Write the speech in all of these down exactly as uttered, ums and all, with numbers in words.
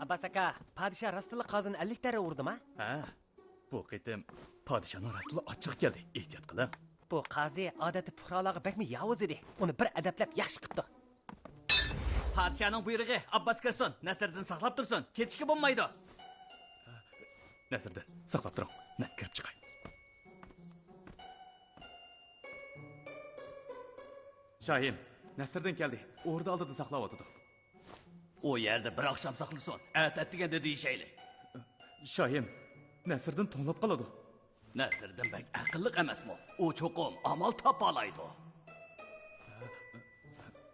ئابباس ئاكا، پادىشاھ راستتىنلا قازىنى ئەللىك دەررە ئۇردىما؟ ھە، بۇ قېتىم پادىشاھنىڭ راستتىنلا ئاچچىقى كەلدى، ئېھتىيات قىلىڭ. بۇ قازى ئادەتتە پۇقرالارغا بەكمۇ ياۋۇز ئىدى، ئۇنى بىر ئەدەپلەپ ياخشى قىپتۇ. پادىشاھنىڭ بۇيرۇقى، ئابباس كىرسۇن، نەسىردىن ساقلاپ تۇرسۇن، كېتىشكە بولمايدۇ. نەسىردىن، ساقلاپ تۇرۇڭ، مەن كىرىپ چىقاي. شاھىم، نەسىردىن كەلدى، ئوردا ئالدىدا ساقلاۋاتىدۇ. ئۇ يەردە بىر ئاخشام ساقلىسۇن، ئەتە ئەتىگەندە دېيىشەيلى. شاھىم، نەسىردىن توڭلاپ قالىدۇ. نەسىردىن بەك ئەقىللىق ئەمەسمۇ؟ ئۇ چوقۇم ئامال تاپالايدۇ.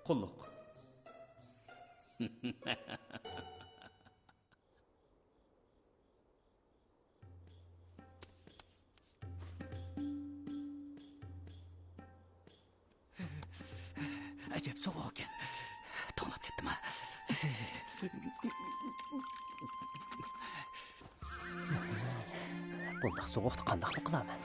قۇللۇق. ئەجەب سوغۇق ئىكەن. توڭلاپ كەتتىم ھە. بۇنداق سوغۇقتا قانداقمۇ قىلارمەن؟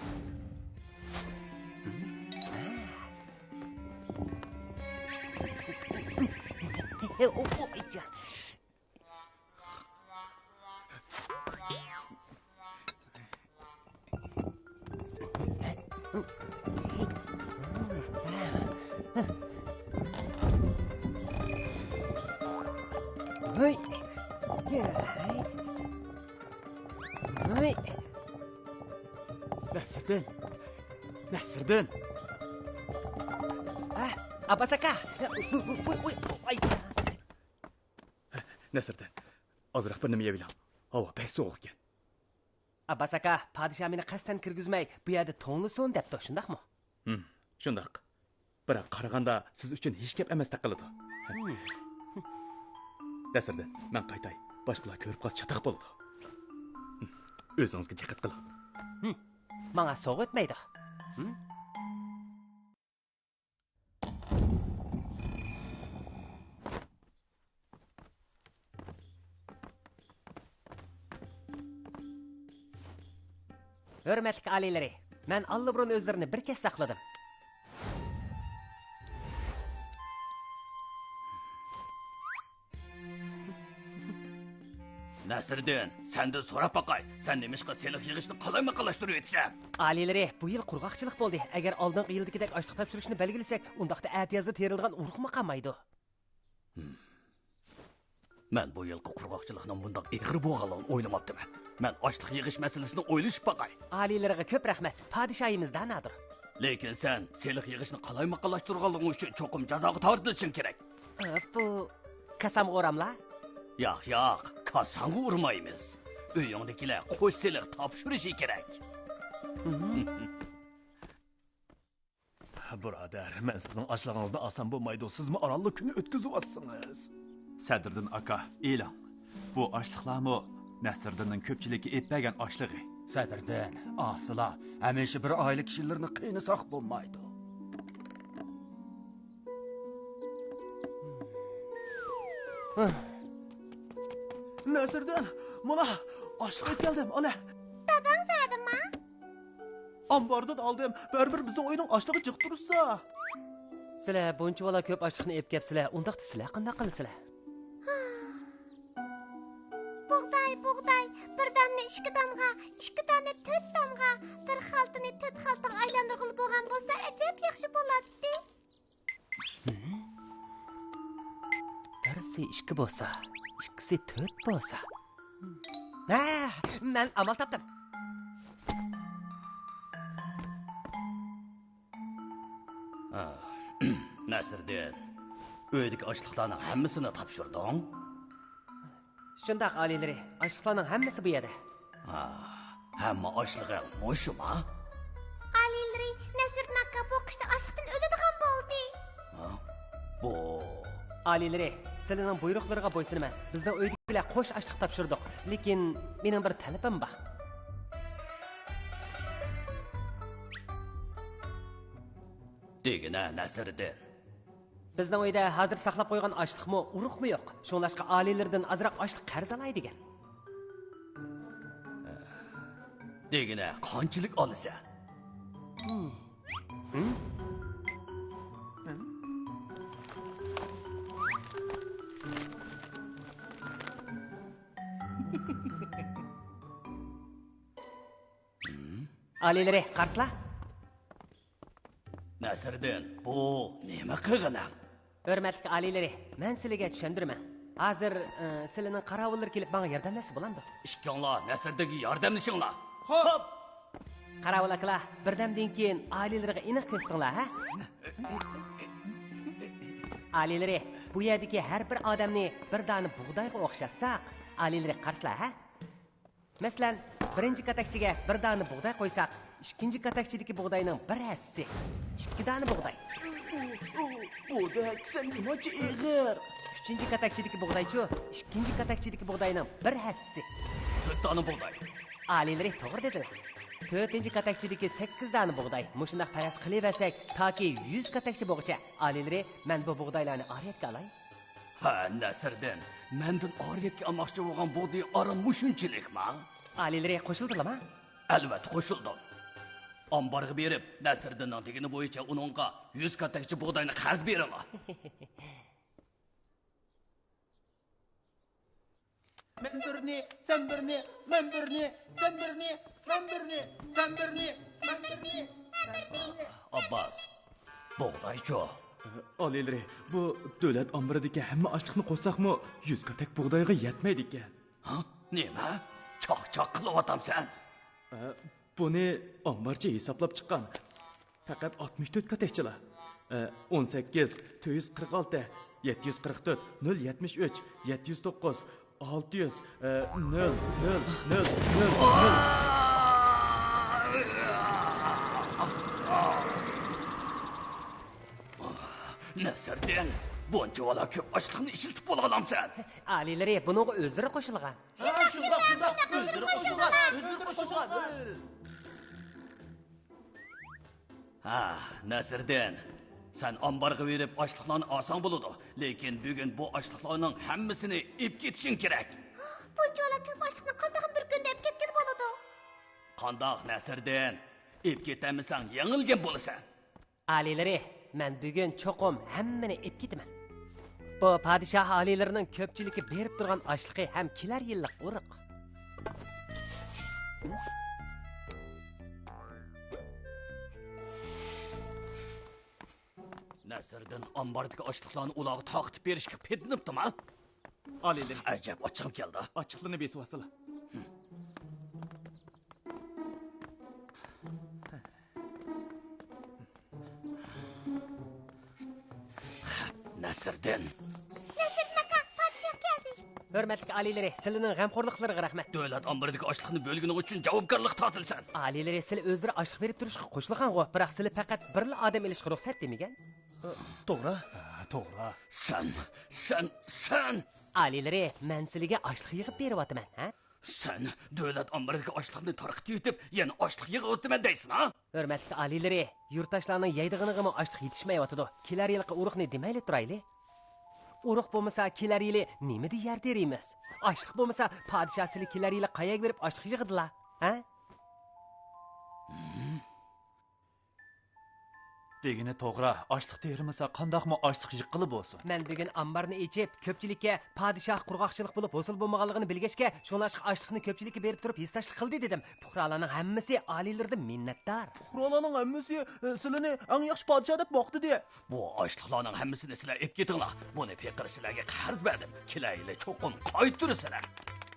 ھەي! ھەي! نەسىردىن! نەسىردىن! ئە، ئابباس ئاكا! ئۇي، ئۇي، ئۇي، ئۇي، ئاي! نەسىردىن، ئازراق بىر نېمە يەۋېلىڭ. ھاۋا بەك سوغۇق ئىكەن. ئابباس ئاكا، پادىشاھ مېنى قەستەن كىرگۈزمەي، بۇ يەردە توڭلىسۇن دەپتۇ، شۇنداقمۇ؟ ھىم، شۇنداق. بىراق قارىغاندا سىز ئۈچۈن ھېچگەپ ئەمەستەك قىلىدۇ. ھىم. نەسىردىن، مەن قايتاي. باشقىلار كۆرۈپ قالسا چاتاق بولىدۇ. ھىم. ئۆزىڭىزگە دىققەت قىلىڭ. ھىم. ماڭا سوغۇق ئۆتمەيدۇ. ھىم. ھۆرمەتلىك ئالىيلىرى، مەن ئاللىبۇرۇن ئۆزلىرىنى بىر كەچ ساقلىدىم. نەسىردىن، سەندىن سوراپ باقاي، سەن نېمىشقا سېلىق يىغىشنى قالايمىقانلاشتۇرۇۋېتىسەن؟ ئالىيلىرى، بۇ يىل قۇرغاقچىلىق بولدى. ئەگەر ئالدىنقى يىلدىكىدەك ئاشلىق تاپشۇرۇشنى بەلگىلىسەك، ئۇنداقتا ئەتىيازدا تېرىلىدىغان ئۇرۇقمۇ قالمايدۇ. ھىم. مەن بۇ يىلقى قۇرغاقچىلىقنىڭ بۇنداق ئېغىر بولغانلىقىنى ئويلىماپتىمەن. مەن ئاشلىق يىغىش مەسىلىسىنى ئويلىشىپ باقاي. ئالىيلىرىغا كۆپ رەھمەت، پادىشاھىمىز دانادۇر. لېكىن سەن سېلىق يىغىشنى قالايمىقانلاشتۇرغانلىقىڭ ئۈچۈن چوقۇم جازاغا تارتىلىشىڭ كېرەك. ئە، بۇ كاسامغا ئۇراملا؟ ياق، ياق، كاساڭغا ئۇرمايمىز. ئۆيۈڭدىكىلەر قوش سېلىق تاپشۇرۇشى كېرەك. ھىم. بۇرادەر، مەن سىزنىڭ ئاشلىقىڭىزنى ئالسام بولمايدۇ، سىزمۇ ئارانلا كۈنى ئۆتكۈزۈۋاتسىڭىز. سەدىردىن ئاكا، ئېلىڭ. بۇ ئاشلىقلارمۇ نەسىردىننىڭ كۆپچىلىككە ئېلىپ بەرگەن ئاشلىقى. سەدىردىن، ئاسىلا، ھەمىشە بىر ئائىلە كىشىلىرىنى قىينىساق بولمايدۇ. نەسىردىن، مانا، ئاشلىق ئېلىپ كەلدىم، ئالە. داداڭ بەردىما؟ ئامباردىن ئالدىم، بەرىبىر بىزنىڭ ئۆينىڭ ئاشلىقى جىق تۇرسا. سىلەر بۇنچىۋالا كۆپ ئاشلىقنى ئېلىپ كەپسىلەر، ئۇنداقتا سىلەر قانداق قىلىسىلەر؟ بۇغداي، بۇغداي، بىر دانىنى ئىككى دانغا، ئىككى دانىنى تۆت دانغا، بىر خالتىنى تۆت خالتىغا ئايلاندۇرغىلى بولغان بولسا ئەجەب ياخشى بولاتتى. بىرسى ئىككى بولسا، ئىككىسى تۆت بولسا. ھە، مەن ئامال تاپتىم. ئا، نەسىردىن، ئۆيدىكى ئاشلىقلارنىڭ ھەممىسىنى تاپشۇردۇڭ؟ شۇنداق، ئالىيلىرى، ئاشلىقلارنىڭ ھەممىسى بۇ يەردە. ھا، ھەممە ئاشلىقىڭ مۇشۇما؟ ئالىيلىرى، نەسىردىن ئاكا بۇ قىشتا ئاچلىقتىن ئۆلىدىغان بولدى. ھا؟ بۇ. ئالىيلىرى، سىلىنىڭ بۇيرۇقلىرىغا بويسۇنىمەن. بىزنىڭ ئۆيدىكىلەر قوش ئاشلىق تاپشۇردۇق. لېكىن مېنىڭ بىر تەلىپىم بار. دېگىنە، نەسىردىن. بىزنىڭ ئۆيدە ھازىر ساقلاپ قويغان ئاشلىقمۇ، ئۇرۇقمۇ يوق. شۇڭلاشقا ئالىيلىرىدىن ئازراق ئاشلىق قەرز ئالاي دېگەن. دېگىنە قانچىلىك ئالىسەن؟ ئالىيلىرى، قارىسىلا. نەسىردىن، بۇ نېمە قىلغىنىڭ؟ ھۆرمەتلىك ئالىيلىرى، مەن سىلىگە چۈشەندۈرىمەن. ھازىر، ئى، سىلىنىڭ قاراۋۇللىرى كېلىپ ماڭا ياردەملەشسە بولامدۇ؟ ئىككىڭلار نەسىردىنگە ياردەملىشىڭلار. خوپ! قاراۋۇل ئاكىلار، بىردەمدىن كېيىن ئالىيلىرىغا ئېنىق كۆرسىتىڭلار، ھە؟ ئالىيلىرى، بۇ يەردىكى ھەر بىر ئادەمنى بىر دانە بۇغدايغا ئوخشاتساق، ئالىيلىرى قارىسىلا، ھە؟ مەسىلەن، بىرىنچى كاتەكچىگە بىر دانە بۇغداي قويساق، ئىككىنچى كاتەكچىدىكى بۇغداينىڭ بىر ھەسسىسى، ئىككى دانە بۇغداي. بۇ، بۇ، بۇدەك، سەن نېمانچە ئېغىر؟ ئۈچىنچى كاتەكچىدىكى بۇغدايچۇ، ئىككىنچى كاتەكچىدىكى بۇغداينىڭ بىر ھەسسىسى. تۆت دانە بۇغداي. ئالىيلىرى توغرا دېدىلە. تۆتىنچى كاتەكچىدىكى سەككىز دانە بۇغداي. مۇشۇنداق پەرەز قىلىۋەرسەك، تاكى يۈز كاتەكچە بولغۇچە. ئالىيلىرى، مەن بۇ بۇغدايلارنى ئارىيەتكە ئالاي. ھە، نەسىردىن، مەندىن ئارىيەتكە ئالماقچى بولغان بۇغدىيى ئاران مۇشۇنچىلىكما؟ ئالىيلىرى قوشۇلدىلىما؟ ئەلۋەتتە قوشۇلدۇم. ئامبارغا بېرىپ، نەسىردىننىڭ دېگىنى بويىچە ئۇنىڭغا يۈز كاتەكچە بۇغداينى قەرز بېرىڭلار. مەن بىرنى، سەن بىرنى، مەن بىرنى، سەن بىرنى، مەن بىرنى، سەن بىرنى، مەن بىرنى، سەن بىرنى. ئابباس، بۇغدايچۇ؟ ئالىيلىرى، بۇ دۆلەت ئامبىرىدىكى ھەممە ئاشلىقنى قوشساقمۇ، يۈز كاتەك بۇغدايغا يەتمەيدىكەن. ھە؟ نېمە؟ چاقچاق قىلىۋاتامسەن؟ ئە، بۇنى ئامبارچى ھېسابلاپ چىققان. پەقەت ئاتمىش تۆت كاتەكچىلا. ئە، ئون سەككىز، تۆت يۈز قىرىق ئالتە، يەتتە يۈز قىرىق تۆت، نۆل يەتمىش ئۈچ، يەتتە يۈز توققۇز، ئالتە يۈز، ئە، نۆل، نۆل، نۆل، نۆل، نۆل. نەسىردىن، بۇنچىۋالا كۆپ ئاشلىقنى ئىشلىتىپ بولالامسەن؟ ئالىيلىرى بۇنىڭغا ئۆزلىرى قوشۇلغان. شۇنداق، شۇنداق، شۇنداق. ئۆزلىرى قوشۇلغان، ئۆزلىرى قوشۇلغان. ھە، نەسىردىن، سەن ئامبارغا بېرىپ ئاشلىقلارنى ئالساڭ بولىدۇ، لېكىن بۈگۈن بۇ ئاشلىقلارنىڭ ھەممىسىنى ئېلىپ كېتىشىڭ كېرەك. بۇنچىۋالا كۆپ ئاشلىقنى قانداقمۇ بىر كۈندە ئېلىپ كەتكىلى بولىدۇ؟ قانداق، نەسىردىن؟ ئېلىپ كېتەلمىسەڭ يېڭىلگەن بولىسەن. ئالىيلىرى، مەن بۈگۈن چوقۇم ھەممىنى ئېلىپ كېتىمەن. بۇ پادىشاھ ئالىيلىرىنىڭ كۆپچىلىككە بېرىپ تۇرغان ئاشلىقى ھەم كېلەر يىللىق ئۇرۇق. نەسىردىن ئامباردىكى ئاشلىقلارنى ئۇلارغا تارقىتىپ بېرىشكە پېتىنىپتىما؟ ئالىيلىرى. ئەجەب، ئاچچىقىم كەلدى. ئاچچىقلىرىنى بېسىۋالسىلا. نەسىردىن. نەسىردىن ئاكا، پادىشاھ كەلدى. ھۆرمەتلىك ئالىيلىرى، سىلىنىڭ غەمخورلۇقلىرىغا رەھمەت. دۆلەت ئامبىرىدىكى ئاشلىقنى بۆلگىنىڭ ئۈچۈن جاۋابكارلىققا تارتىلىسەن. ئالىيلىرى، سىلى ئۆزلىرى ئاشلىق بېرىپ تۇرۇشقا قوشۇلغانغۇ، بىراق سىلى پەقەت بىرلا ئادەم ئېلىشقا رۇخسەت دېمىگەن. توغرا. ھە، توغرا. سەن، سەن، سەن! ئالىيلىرى، مەن سىلىگە ئاشلىق يىغىپ بېرىۋاتىمەن، ھە؟ سەن دۆلەت ئامبىرىدىكى ئاشلىقنى تارقىتىۋېتىپ، يەنە ئاشلىق يىغىۋاتىمەن دەيسەن، ھا؟ ھۆرمەتلىك ئالىيلىرى، يۇرتداشلارنىڭ يەيدىغىنىغىمۇ ئاشلىق يېتىشمەيۋاتىدۇ. كېلەر يىلقى ئۇرۇقنى دېمەيلى تۇرايلى. ئۇرۇق بولمىسا، كېلەر يىلى نېمىدىن يەر تېرىيمىز؟ ئاشلىق بولمىسا، پادىشاھ سىلى كېلەر يىلى قەيەرگە بېرىپ ئاشلىق يىغىدىلا، ھە؟ دېگىنى توغرا، ئاشلىق تېرىمىسا قانداقمۇ ئاشلىق يىغقىلى بولسۇن؟ مەن بۈگۈن ئامبارنى ئېچىپ، كۆپچىلىككە پادىشاھ قۇرغاقچىلىق بولۇپ ھوسۇل بولمىغانلىقىنى بىلگەچكە، شۇڭلاشقا ئاشلىقنى كۆپچىلىككە بېرىپ تۇرۇپ ھېسداشلىق قىلدى دېدىم. پۇقرالارنىڭ ھەممىسى ئالىيلىرىدىن مىننەتدار. پۇقرالارنىڭ ھەممىسى، ئە، سىلىنى ئەڭ ياخشى پادىشاھ دەپ ماختىدى. بۇ ئاشلىقلارنىڭ ھەممىسىنى سىلەر ئېلىپ كېتىڭلار. بۇنى پېقىر سىلەرگە قەرز بەردىم. كېلەر يىلى چوقۇم قايتۇرىسىلەر.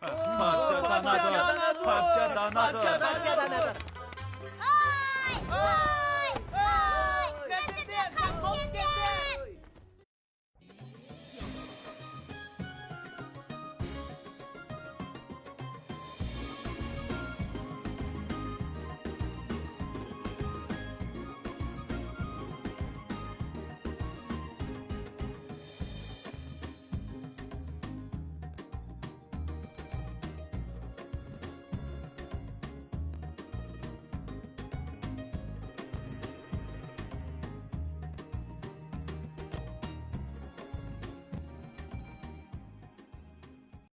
پادىشاھ دانادۇر! پادىشاھ دانادۇر! پادىشاھ دانادۇر!